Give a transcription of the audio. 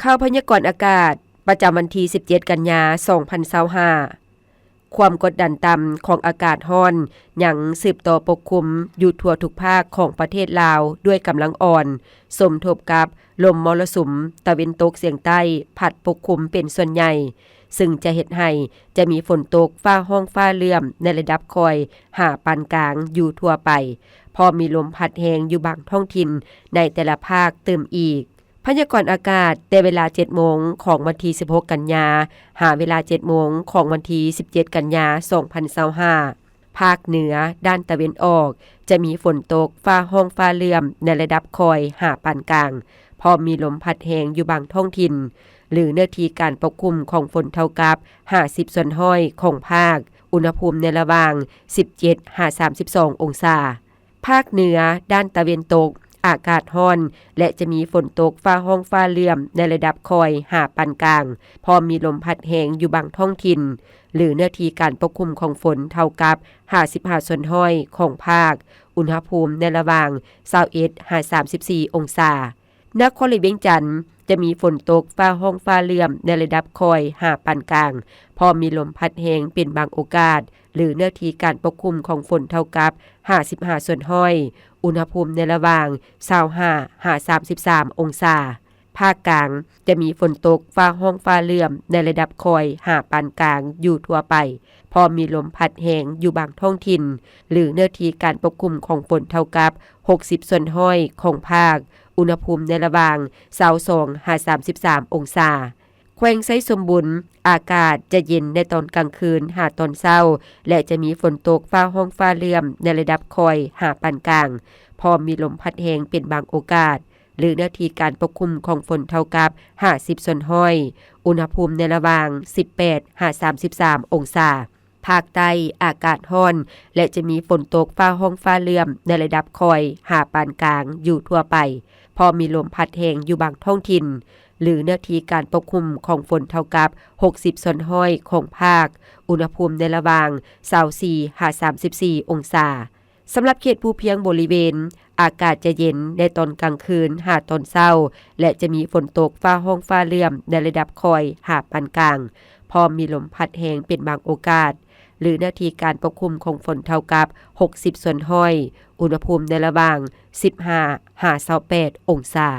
ຂ່າວພະຍາກອນອາກາດ ປະຈຳວັນທີສິບເຈັດ ກັນຍາ ສອງພັນຊາວຫ້າ. ຄວາມກົດດັນຕ່ຳຂອງອາກາດຮ້ອນຍັງສືບຕໍ່ປົກຄຸມຢູ່ທົ່ວທຸກພາກຂອງປະເທດລາວດ້ວຍກຳລັງອ່ອນ, ສົມທົບກັບລົມມໍລະສຸມຕາເວັນຕົກສຽງໃຕ້ພັດປົກຄຸມເປັນສ່ວນໃຫຍ່, ຊຶ່ງຈະເຮັດໃຫ້ຈະມີຝົນຕົກຟ້າຮ້ອງຟ້າເຫຼື້ອມໃນລະດັບຄ່ອຍຫາປານກາງຢູ່ທົ່ວໄປ, ພ້ອມມີລົມພັດແຮງຢູ່ບາງທ້ອງຖິ່ນໃນແຕ່ລະພາກຕື່ມອີກ. ພະຍາກອນອາກາດ ແຕ່ເວລາເຈັດໂມງຂອງວັນທີສິບຫົກ ກັນຍາ ຫາເວລາເຈັດໂມງຂອງວັນທີສິບເຈັດ ກັນຍາ ສອງພັນຊາວຫ້າ, ພາກເໜືອດ້ານຕາເວັນອອກ ຈະມີຝົນຕົກຟ້າຮ້ອງຟ້າເຫຼື້ອມໃນລະດັບຄ່ອຍຫາປານກາງ, ພ້ອມມີລົມພັດແຮງຢູ່ບາງທ້ອງຖິ່ນ ຫຼື ເນື້ອທີ່ການປົກຄຸມຂອງຝົນເທົ່າກັບ ຫ້າສິບສ່ວນຮ້ອຍຂອງພາກ, ອຸນຫະພູມໃນລະຫວ່າງ ສິບເຈັດ ຫາ ສາມສິບສອງ ອົງສາ. ພາກເໜືອດ້ານຕາເວັນຕົກ ອາກາດຮ້ອນ ແລະ ຈະມີຝົນຕົກຟ້າຮ້ອງຟ້າເຫຼື້ອມໃນລະດັບຄ່ອຍຫາປານກາງ, ພ້ອມມີລົມພັດແຮງຢູ່ບາງທ້ອງຖິ່ນ ຫຼື ເນື້ອທີ່ການປົກຄຸມຂອງຝົນເທົ່າກັບ ຫ້າສິບຫ້າສ່ວນຮ້ອຍຂອງພາກ, ອຸນຫະພູມໃນລະຫວ່າງ ຊາວເອັດ ຫາ ສາມສິບສີ່ ອົງສາ. ນະຄອນຫຼວງວຽງຈັນ ຈະມີຝົນຕົກຟ້າຮ້ອງຟ້າເຫຼື້ອມໃນລະດັບຄ່ອຍຫາປານກາງ, ພ້ອມມີລົມພັດແຮງເປັນບາງໂອກາດ, ຫຼື ເນື້ອທີ່ການປົກຄຸມຂອງຝົນເທົ່າກັບ ຫ້າສິບຫ້າສ່ວນຮ້ອຍ, ອຸນຫະພູມໃນລະຫວ່າງ ຊາວຫ້າ ຫາ ສາມສິບສາມ ອົງສາ. ພາກກາງ ຈະມີຝົນຕົກຟ້າຮ້ອງຟ້າເຫຼື້ອມໃນລະດັບຄ່ອຍຫາປານກາງຢູ່ທົ່ວໄປ, ພ້ອມມີລົມພັດແຮງຢູ່ບາງທ້ອງຖິ່ນ ຫຼື ເນື້ອທີ່ການປົກຄຸມຂອງຝົນເທົ່າກັບ ຫົກສິບສ່ວນຮ້ອຍຂອງພາກ, ອຸນຫະພູມໃນລະຫວ່າງ ຊາວສອງ ຫາ ສາມສິບສາມ ອົງສາ. ແຂວງໄຊສົມບູນ ອາກາດຈະເຢັນໃນຕອນກາງຄືນຫາຕອນເຊົ້າ ແລະ ຈະມີຝົນຕົກຟ້າຮ້ອງຟ້າເຫຼື້ອມໃນລະດັບຄ່ອຍຫາປານກາງ, ພ້ອມມີລົມພັດແຮງເປັນບາງໂອກາດ, ຫຼື ເນື້ອທີ່ການປົກຄຸມຂອງຝົນເທົ່າກັບ ຫ້າສິບສ່ວນຮ້ອຍ, ອຸນຫະພູມໃນລະຫວ່າງ ສິບແປດ ຫາ ສາມສິບສາມ ອົງສາ. ພາກໃຕ້ ອາກາດຮ້ອນ ແລະ ຈະມີຝົນຕົກຟ້າຮ້ອງຟ້າເຫຼື້ອມໃນລະດັບຄ່ອຍຫາປານກາງຢູ່ທົ່ວໄປ, ພໍມີລົມພັດແຮງຢູ່ບາງທ້ອງຖິ່ນ, ຫຼື ເນື້ອທີ່ການປົກຄຸມຂອງຝົນເທົ່າກັບ ຫົກສິບສ່ວນຮ້ອຍຂອງພາກ, ອຸນຫະພູມໃນລະຫວ່າງ ຊາວສີ່ ຫາ ສາມສິບສີ່ ອົງສາ. ສຳລັບເຂດພູພຽງບໍລິເວນ, ອາກາດຈະເຢັນໃນຕອນກາງຄືນຫາຕອນເຊົ້າ ແລະ ຈະມີຝົນຕົກຟ້າຮ້ອງຟ້າເຫຼື້ອມໃນລະດັບຄ່ອຍຫາປານກາງ, ພ້ອມມີລົມພັດແຮງເປັນບາງໂອກາດ, ຫຼື ເນື້ອທີ່ການປົກຄຸມຂອງຝົນເທົ່າກັບ ຫົກສິບສ່ວນຮ້ອຍ, ອຸນຫະພູມໃນລະຫວ່າງ ສິບຫ້າ ຫາ ຊາວແປດ ອົງສາ.